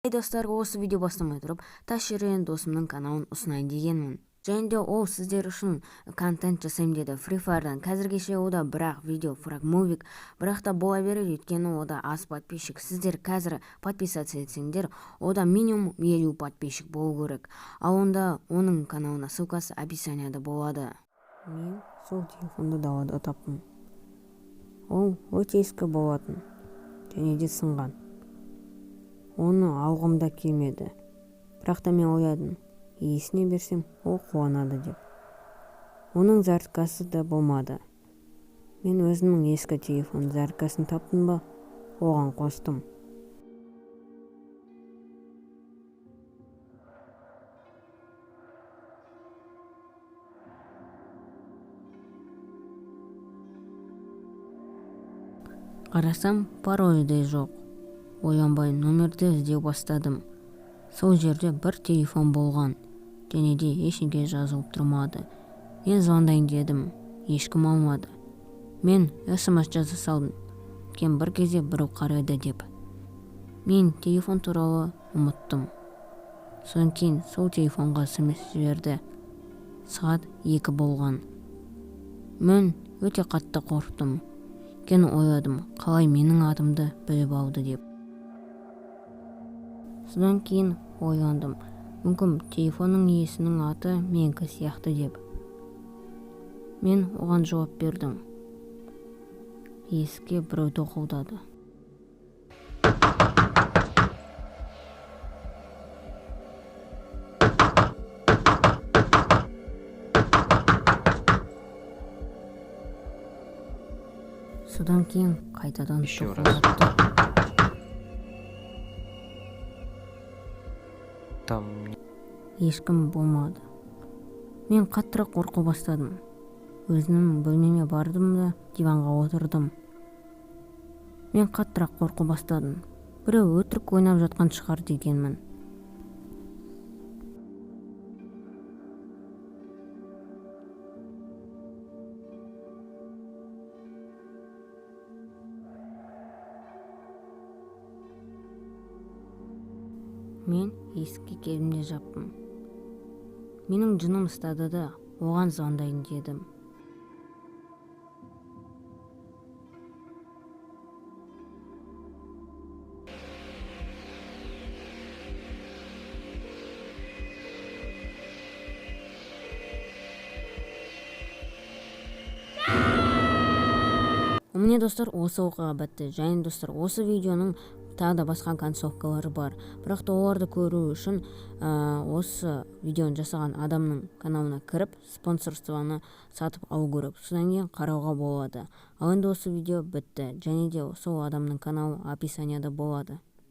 Эй, достар, осы видео бастамай тұрып, Тас жерден досымның каналын ұсынайын дегенмін. Және де ол сіздер үшін контент жасаймын деді Free Fire'дан. Қазіргеше ода бірақ видео фрагмувик, бірақ та бола береді, өйткені ода аз подписчик. Сіздер қазір подписаться етсеңдер, ода минимум 50 подписчик болу керек. Ал онда оның каналына ссылкасы описанияда болады. Мен сол телефонды далада таптым. Ол өте ескі болатын және де сынған. Оны алғым да келмеді. Бірақ та мен ойладым, иесіне берсем, ол қуанады деп. Оның зарядкасы да болмады. Мен өзімнің ескі телефонның зарядкасын таптым ба, оған қостым. Қарасам, паролі де жоқ. Ойланбай номерді іздеу бастадым. Сол жерде бір телефон болған және де ештеңе жазылып тұрмады. Мен звондайын дедім, ешкім алмады. Мен СМС жаза салдым, өйткені бір кезде біреу қарайды деп. Мен телефон туралы ұмыттым. Содан кейін сол телефонға СМС жіберді. Сағат 2 болған. Мен өте қатты қорықтым. Өйткені ойладым, қалай менің атымды біліп алды деп. Содан кейін ойландым, мүмкін телефонның иесінің аты менікі сияқты деп. Мен оған жауап бердім. Есікке біреу тоқылдады. Содан кейін қайтадан Еще раз. тоқылдатты. Там Ешкім болмады. Мен қаттырақ қорқу бастадым. Өзімнің бөлмеме бардым да диванға отырдым. Мен қаттырақ қорқу бастадым. Біреу өтірік ойнап жатқан шығар дегенмін. Мен есікке келдім де жаптым. Менің жыным ұстады да, оған звондайын дедім. Міне, достар, осы оқиға бітті. Және, достар, осы видеоның тағы да басқа концовкалары бар. Бірақ та оларды көру үшін осы видеоны жасаған адамның каналына кіріп, спонсорствоны сатып алу керек. Содан кейін қарауға болады. Ал енді осы видео бітті. Және де сол адамның каналы описанияда болады.